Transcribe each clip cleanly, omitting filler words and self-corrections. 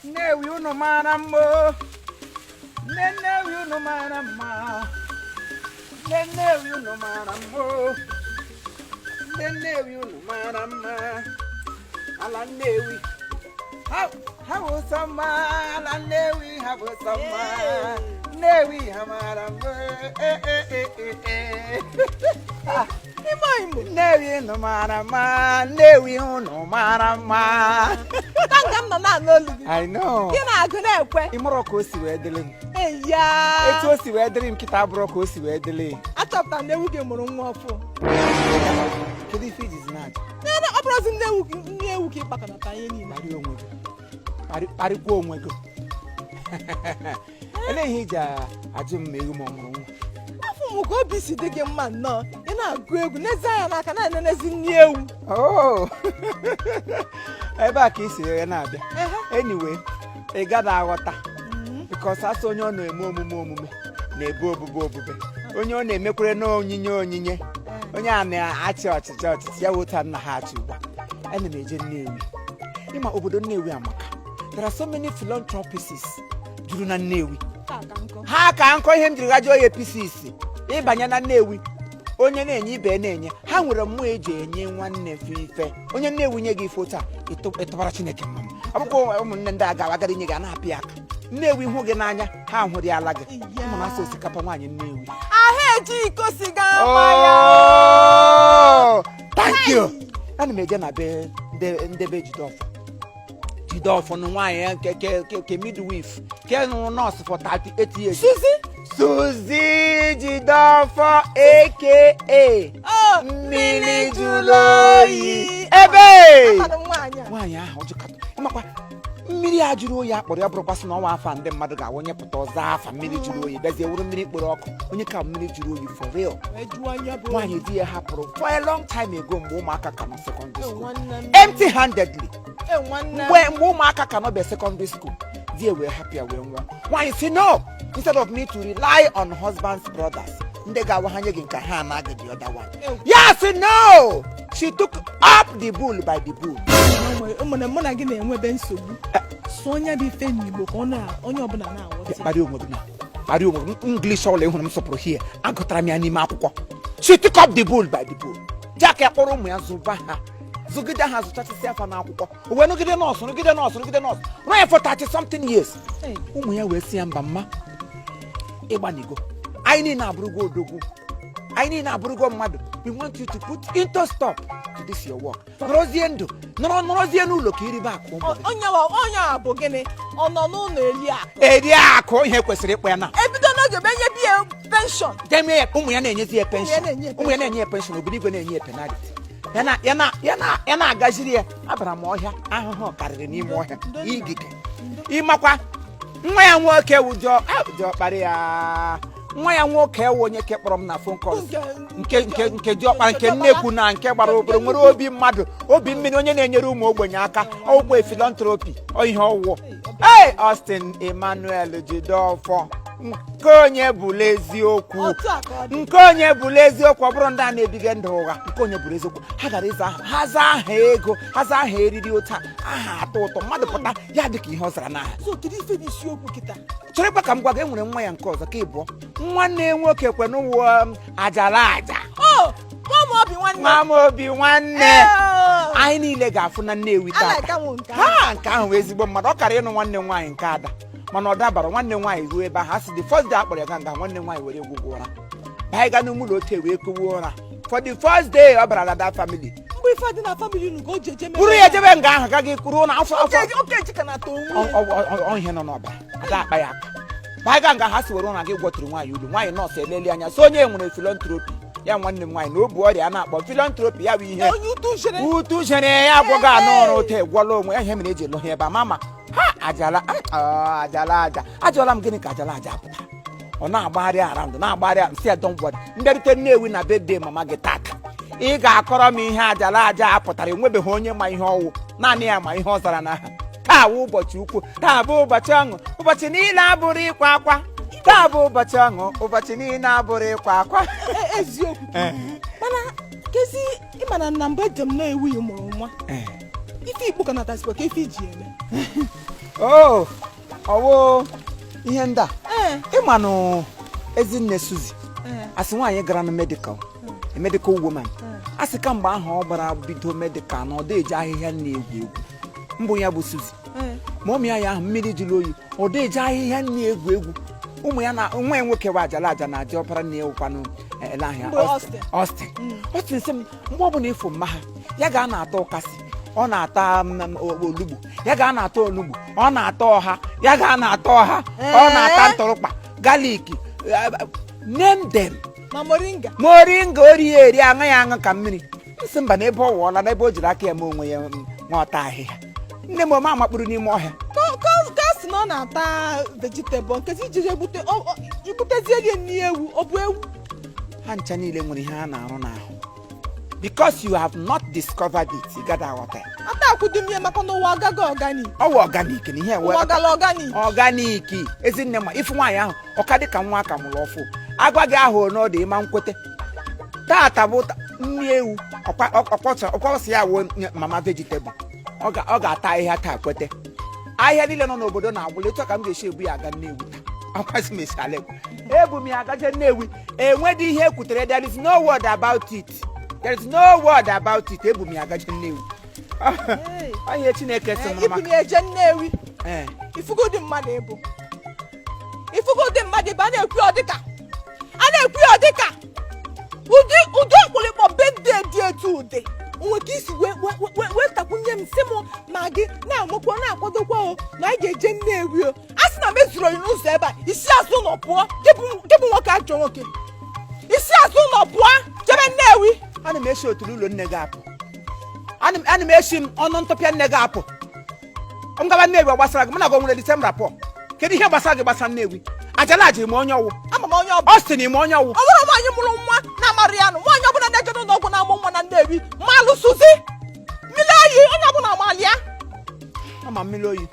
Nnewi, unu mara mma o. Nne Nnewi, unu mara mma. Nne Nnewi, unu mara mma o. Nne Nnewi, unu mara mma. Ala Nnewi ha, ha bụ sọ mma. Ala Nnewi, ha bụ sọ mma. Nnewi, ha mara mma. E, e, e, e, e. Ah, Imo Imo. Nnewi, unu mara mma. Nnewi, unu mara mma. Ka nga m nọ na-anụ olu gị. I know. Gị na-agụ na-ekwe. Ị mụrụ ka o si wee dịrị m. Eya. Etu o si wee dịrị m kịta abụrụ ka o si wee dịrị. Achọpụtara na ewu gị mụrụ nwa ọfụ. Kedu ife ijizi na-ajụ? Nene, ọ bụrụzi nne ewu gị, nne ewu ka ịkpakọnata ihe niile. Kparịa onwe gị. Kparịkwa onwe gị. Elee ihe iji ajụ m ma ewu m ọ mụrụ nwa? Afọ m ka obi si dị gị mma nnọọ. Ị na-agụ egwu n'ezi anya n'aka na-enenezi nne ewu. Oh! Ebe a ka i si wee na-abịa. Ehe. Anyway, ị gaghị aghọta because asị onye ọ na-eme omume omume na-ebu obube obube, onye ọ na-emekwere na onyinye onyinye, onye a na-achị ọchịchị ọchịchị ya wota nna ha achị. Ugbu a ana m eje Nnewi. Ịma obodo Nnewi amaka. There are so many philanthropists juru na Nnewi. Taa ka nkọ. Ha ka nkọ. Ihe m jiri gajuo ya pieces, ịbanye na Nnewi, onye na-enye ibe na-enye. Ha nwere mmụọ eji enye nwanne fe ife. Onye Nnewi nye gị ife taa, ịtụbara Chineke mma. Ọ bụkwa ụmụnne ndị a gawa agara inye gị a na-apị aka. Nnewi hụ gị n'anya, ha hụrụ ya ala gị. Ụmụ na-asa osikapa nwaanyị Nnewi. Ahụ eji iko siga ama ya. Oh, thank you. Ana m eje na be ndebe Jideọfọ. Jideọfọ nụ nwaanyị ya nke midwife ke nụrụ nọọsụ for 38 years. Suzy. Suzy Jideọfọ, aka Oh, mmiri jụrụ oyi ebe. Amanụ m nwaanyị a. Nwaanyị ahụ jụkata ịmakwa mmiri a jụrụ oyi akpọrọ ya bụrụkwasị na ọnwa afa ndị mmadụ ga-awụ onye pụta ọzọ afa mmiri jụrụ oyi, bịazie wụrụ mmiri kporo ọkụ. Onye ka mmiri jụrụ oyi for real. Wee jụọ anya bụ Nwaanyị di ya hapụrụ for a long time ago, mgbe ụmụaka ka nọ secondary school. Nwanne m. Empty handedly. E, nwanne m. Mgbe ụmụaka ka nọbe secondary school, di ya wee hapụ ya wee nwụọ. Nwaanyị si no, instead of me to rely on husband's brothers, ndị ga-awa ha nye gị nke ha anaghị the other one, ya si no, she took up the bull by the bull. Ụmụnne mụ na gị na-enwebe nsogbu sụọ onye bụ ife n'Igbo ka ọ na onye ọbụla na-aghọta. Kparịa onwe gị na kparịa onwe gị. English ọbụla ịhụrụ m sọpụrụ here, agụtara m ya n'ime akwụkwọ. She took up the bull by the bull. Jack ya kpọrọ ụmụ ya zụba ha, zụgide ha, zụchachasị afa n'akwụkwọ. O wee nụgide nọọsụ, nụgide nọọsụ, nụgide nọọsụ rụọ ya for 30 something years. Hey. Ụmụ ya wee sị ya mba, mma ịgbanigo, anyị niile abụrụgo odogwu, anyị niile abụrụgo mmadụ. We want you to put into stop to this your work, nọrọzie ndụ, nọrọ nọrọzie n'ụlọ ka iribe akụ ụmụ gị. Onye a bụ gịnị? Ọ nọ n'ụlọ eli akụ. Eri akụ, ihe kwesịrị ịkpọ ya na Ebido n'oge bụ enye biya pension. Deme ya, ụmụ ya na-enyezi ya pension. Ụmụ ya na-enye ya. Ụmụ ya na-enye ya pension, obido na-enye ya penalty. Ya na-agaziri ya. Abara m ọhịa, ahụhụ karịrị n'ime ọhịa. Ndo nna. Igige ịmakwa nwa ya nwoke wụ diọkpara ya. Nwa ya nwoke wụ onye ke kpọrọ m na phone call. Nke diọkpara nke nnekwu na nke gbara obere nwere obi mmadụ, obi mmiri, onye na-enyere ụmụ ogbenye aka, ọgwụ philanthropy, ihe ọwụwụ. Ee, Austin Emmanuel Jideọfọ, nke onye bụla eziokwu. Otu a ka ọ dị. Nke onye bụla eziokwu, ọ bụrụ ndị a na-ebiga ndụ ụgha, nke onye bụrụ eziokwu. Ha gara ịza aha, ha zaa aha ego, ha zaa aha eriri otu a, aha atọ ụtọ mmadụ pụta ya dị ka ihe ọ zara n'aha. So kedu ife bụ isiokwu kịta? Cherekwa ka m gwa gị, e nwere nwa ya nke ọzọ ka ịbụọ nwanne nwoke kwenụwụ ajala aja. O nwa m obi nwanne. Nwa m obi nwanne. Ee. Anyị niile ga-afụ na Nnewi tata. Alaika m nke ahụ. Ha nke ahụ bụ ezigbo mmadụ. Ọ kara ịnụ nwanne m nwaanyị nke ada, mana ọ dabara nwanne m nwaanyị ruo ebe ahụ. A sị the first day akpọrọ ya ga nga, nwanne m nwaanyị were egwugwu ụra banye ga n'ime ụlọ otu wee kowe ụra for the first day ọ bara na that family. Mgbe ife dị na family unu ka o ji eje mere. Buru ya jebe nga ahụ gaghị kwuru na afọ afọ. Oke ji ka na-atọ onwe ya. Ọ ihe nọ n'ọbara ada akpa ya aka banye ga nga ha si were ụra gị gwọtụrụ nwaanyị ulu. Nwaanyị nọọsụ eleli anya so onye nwere philanthropy ya. Nwanne m nwaanyị na o bu ọrịa a na-akpọ philanthropy ya bụ ihe Onye utu chere. Utu chere ya agwọghị anụ ọrụ otu egwọla onwe ya. Ihe mere eji elụ ha ebe a mama ha ajala ajala aja. Ajụọla m gịnị ka ajala aja pụtara. Ọ na-agbagharị around, na-agbagharị nsị ya, don't worry, mbịarute Nnewi na birthday mama gị tata, ị ga-akọrọ m ihe ajala aja a pụtara. Enwebeghị onye ma ihe ọwụ, naanị ya ma ihe ọ zara n'aha. Taa bụ ụbọchị ukwu, taa bụ ụbọchị ọṅụ, ụbọchị niile abụrụ ịkwa akwa. Taa bụ ụbọchị ọṅụ, ụbọchị niile abụrụ ịkwa akwa. Eziokwu, mana kezi ịma na mbụ ejem na-ewughị mụrụ nwa, ife Igbo ka natazikwa ka ife iji eme. O ọwụ ihe ndị a. Ee. Ịmanụ Ezinne Suzy, Ee. asị nwaanyị gara na medical, a medical woman, asị kamgbe ahụ ọ gbara bido medical na ọ dị eji ahịhịa nri egwu egwu. Mbụ ya bụ Suzy. Ee. Ma ụmụ ya ahụ mmiri jụrụ oyi, ọ dị eji ahịhịa nri egwu egwu. Ụmụ ya na nwa ya nwoke wa ajala aja na adị ọpara nne ya wụkwanụ ele ahịa. Mgbe Austin. Austin, Austin sị m mgbe ọbụla ịfụ mma ha ya ga na-ata ụkasị, ọ na-ata olugbu, ya ga na-ata olugbu, ọ na-ata ọha, ya ga na-ata ọha, ọ na-ata ntụrụkpa, garlic, name them. Ma moringa. Moringa, ori ya eri, aṅụ ya aṅụ ka mmiri. Nsị mba, na ebe ọ wụọla n'ebe o jiri aka ya mee onwe ya nwa ọta ahịhịa. Nne m ome amakpụrụ n'ime ọhịa. Ka sị na ọ na-ata vegetable nkezi ijiri egbute igbutezie ya nri ewu, ọ bụ ewu. Ha ncha niile nwere ihe ha na-arụ n'ahụ. Because you have not discovered it, ị gaghị aghọta ya. Ata akwụdị m ya maka na ụwa agaghị organic. Ọ wụ organic na ihe. Ụwa gara organic. Organic. Ezinne, ma ịfụ nwaanyị ahụ, ọka dịka nwa aka mụrụ ọfụ. Agwa gị ahụ n'ọdụ ịma nkwete. Tata bụ nri ewu, ọkwọsị ya wụ mama vegetable. Ọ ga-ata ahịhịa taa kwete. Ahịhịa niile nọ n'obodo na-agwụla. Etu a ka m ga-esi ebu ya aga Nnewi taa. Akwasị m esi ala ekwe ebu m ya agaje Nnewi. Enwedị ihe ekwutere. There is no word about it, there is no word about it. Ebu m ya agaje Nnewi. Hey. Ọ ihe Chineke sị m Ibu maka na eje Nnewi. Ee. Ifugodi mmadụ ịbụ, ifugodi mmadụ ịbụ, a na-ekwu ya ọ dịka a na-ekwu ya ọ dịka ụdị ọkpụrụkpọ birthday dị etu ụdị onwe ka isi wee takwunye m, sị m ma gị na-amụkwa na-akwadokwa o na anyị ga-eje Nnewi. O a sị na m ezuru oyi n'ụzọ ebe a, isi azụ ụlọ pụọ. Gị bụ nwoke, ajọ nwoke, isi azụ ụlọ pụọ jebe Nnewi. Ana m esi otulu ụlọ nne gị apụ. Ana m esi m ọnụ ntụpịa nne gị apụ. M gaba Nnewi, ọ gbasara gị? Mụ na gị o nwere the same rapport? Kedu ihe gbasara gị gbasara Nnewi? Ajala aja ime onye ọwụ. Ama m onye ọ bụ. Ọ sị na ime onye ọwụ. Ọ bụrụ nwaanyị mụrụ nwa na-amara ya nụ, nwaanyị ọbụla na-eje n'ụlọ ọgwụ na-amụ nwa na Nnewi malụ Suzy mmiri oyi, onye ọbụla amalị ya. Ama mmiri oyi.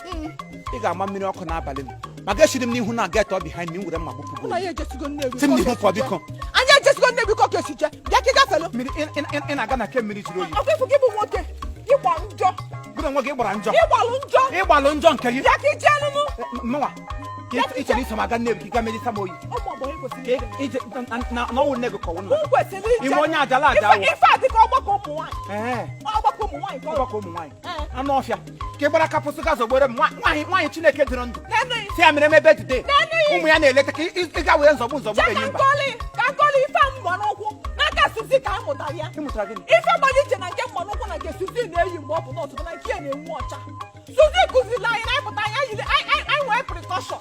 Ị ga-ama mmiri ọkụ n'abalị m maka esiri m n'ihu na get up behind me, m were mma gbupụ Mụ na gị. ya ejesigo Nnewi. Si m n'ihu pụọ, biko. Anyị ejesigo Nnewi ka ọ ga-esi jee. Bịa ka ị gafelu. Mmiri ị na-aga na ke mmiri jụrụ oyi. Ọkwa ifu gị bụ nwoke, ịgba njọ. Gị na onwe gị gbara njọ. Ịgbalụ njọ. Ịgbalụ njọ nke gị. Bịa ka ị jee nụnụ. Mụnwa ka ị chọrọ iso m aga Nnewi ka ị ga merisa m oyi? Ụmụ agbọghọ ekwesịrị Ka ije. ije na ọwụ nne gị kọwụ nna. M kwesịrị ije. Ime onye ajala aja awụ. Ife a dịka ọgbakọ ụmụ nwaanyị. Ee. Ọgbakọ ụmụ nwaanyị ka ọ Ọgbakọ ụmụ nwaanyị. Ee. Anụ ọfịa ka ị gbara kapụsụ ga zọgboro m. Nwaanyị, nwaanyị Chineke dịrị ndụ. N'enu ya. Si ya mere m ebe today. N'enu ya. Ụmụ ya na-eleta ka ị ga were nzọgbu nzọgbu Jee ka enyi mba. nkọli, ka nkọli ife a mgba n'ụkwụ n'aka Suzy ka a mụtara ya. Ị mụtara gịnị? Ife gbara iche na nke mgba n'ụkwụ na nke Suzy na-eyi mgbe ọ bụ nọọsụ bụ na nke ya na-enwu ọcha. Suzy kụziri anyị na anyị pụta, anyị yiri anyị nwee precaution,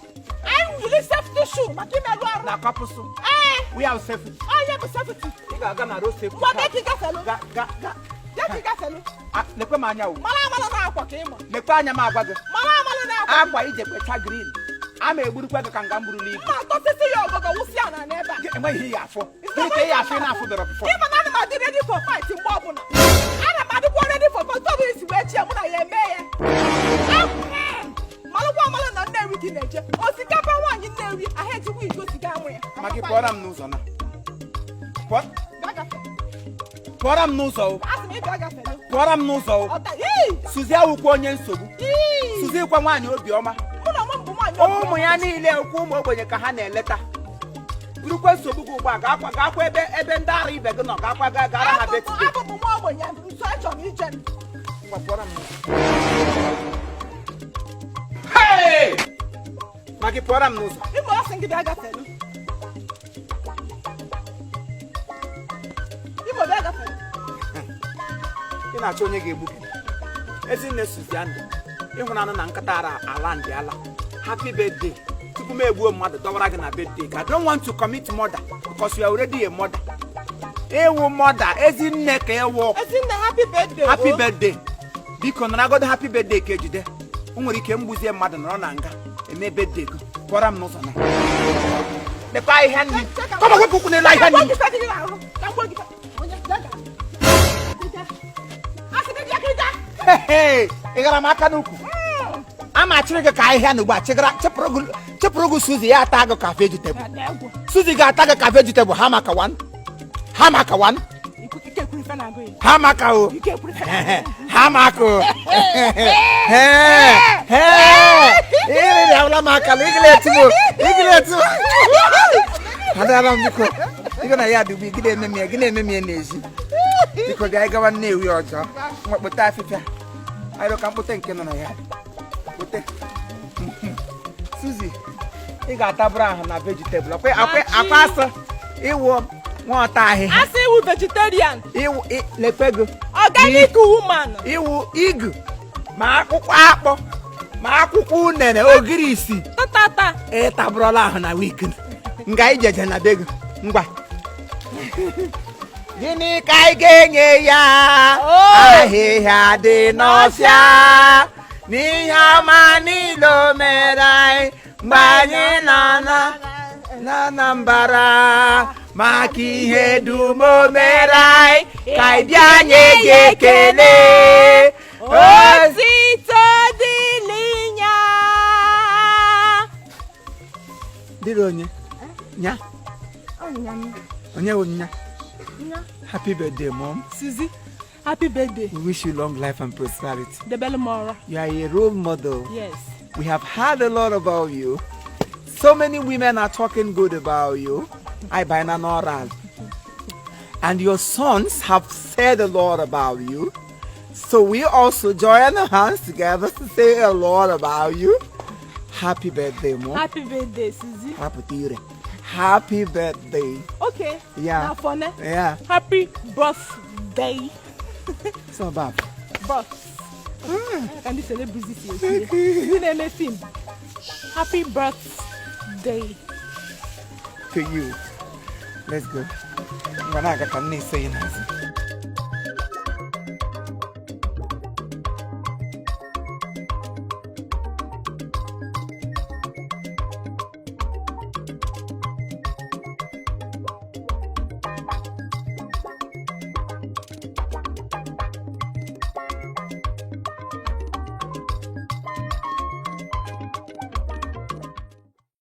anyị yiri safety shoe maka imerụ arụ. Na kapụsụ. Ee. We are safety. Onye bụ safety. Ị ga-aga na road safety. Ngwa, bịa ka ị gafelu. Ga ga ga. Bịa ka ị gafelu. Ah, lekwe m anya o. Mara amara na akwa ka ị ma. Lekwe anya m agwa gị. Mara amara na akwa. Akwa ije kwecha green ama egburukwa gị ka nga m gburula ibu. Mma atọsịsị ya ọgọgọ wụsị ya na n'ebe a. Gị enweghị ihe ya afọ. Gịnị ka ihe afọ ị na-afụbero before? Ịma na ana m adị ready for fight mgbe ọbụla. Ana m adịkwa ready for fight. Ọ bụla isi wee chie mụ na ya eme ya. Malụkwa amalụ na Nnewi ka ị na-eje. Osikapa nwaanyị Nnewi ahụ ejikwa iko siga amụ ya. Ma gị pụọra m n'ụzọ na pụọ. Bịa gafe. Pụọra m n'ụzọ o. Asị m ị bịa gafelu. Pụọra m n'ụzọ o. Ọta ii. Suzy awụkwa onye nsogbu. Ii. Suzy kwa nwaanyị obiọma. Mụ na onwe m bụ nwaanyị Ụmụ ya niile okwu ụmụ ogbenye ka ha na-eleta. Burukwa nsogbu gị ugbu a, ga-akwa ebe ndị ara ibe gị nọ, ga-akwa ga gara ha birthday. Abụ m nwa ogbenye nso, achọrọ m ije m. Ngwa, pụọra m n'ụzọ. Hey! Ma gị pụọra m n'ụzọ. Ịma ọ sị gị bịa gafelu. Imo, bịa gafelu. Ị na-achọ onye ga-egbu gị. Ezinne Suzy ndụ ịhụnanụ na nkịta ara ala ndị ala. Happy birthday. Tupu m egbuo mmadụ dọwara gị na birthday ka I don't want to commit murder because you are already a murder. Ịwụ murder, Ezinne ka ịwụ. Ezinne, happy birthday. Happy o. birthday. Biko naragodo happy birthday ka ejide o nwere ike mgbuzie mmadụ nọrọ na nga eme birthday gị. Pụọra m n'ụzọ na lekwa ahịhịa nri. Kọma, wepụ ụkwụ n'elu ahịhịa nri. Ka m gwa gị ife dị gị n'ahụ. Ka m gwa gị onye bịa gaa. Bịa. Asị gị bịa ka ị gaa. Hey, ị gara m aka n'ukwu a ma achịrị gị ka ahịhịa na ugbu a chịgara chịpụrụ gị. Suzy ya ata gị ka vegetable. Na egwu. Suzy ga-ata gị ka vegetable. Ha maka wan, ha maka wan. Ike kwuru. ife na-agụ ya. Ha maka o. Ike kwuru ife na-agụ. Ha maka o. Ịrịrị awụla m aka na igile eti m igile eti m. Adala m, biko. Biko, na ya dugbu gị na-eme m ya, gị na-eme m ya n'ezi. Biko, bịa, anyị gawa Nnewi ọzọ. Nwa, kpote afịfịa. Anyị ka mkpote nke nọ na ya. Kpote. Suzy, ị ga-atabụrụ ahụ na vegetable. Akwa akwa akwa asụ ịwụ nwa ọta ahịhịa. Asị iwu vegetarian. Ịwụ lekwe go. Organic woman. Iwu igu ma akwụkwọ akpụ ma akwụkwọ unere, ogiri isi. Tatata. Ịtabụrụla ahụ na week nga ijeje na be gị. Ngwa, gịnị ka anyị ga-enye ya? Oh! Ahịhịa dị n'ọfịa n'ihe ọma niile o mere anyị mgbe anyị nọ na Anambra, maka ihe dum o mere anyị, ka anyị bịa nye gị ekele. Otito dịrị ya. Dịrị onye nya, onye wụ nya. Happy birthday, Mom. Suzy, happy birthday. We wish you long life and prosperity. Debelu m ọrụ. You are a role model. Yes. We have heard a lot about you. So many women are talking good about you. I by oral. And your sons have said a lot about you. So we also join our hands together to say a lot about you. Happy birthday, Mom. Happy birthday, Suzy. Happy Happy birthday. Okay. Yeah. Na fone. Yeah. Happy birthday. So bad. Birth. Ka ndị celebrities si ekwu ya. Ndị na-eme film. Happy birthday. To you. Let's go. I'm gonna go and say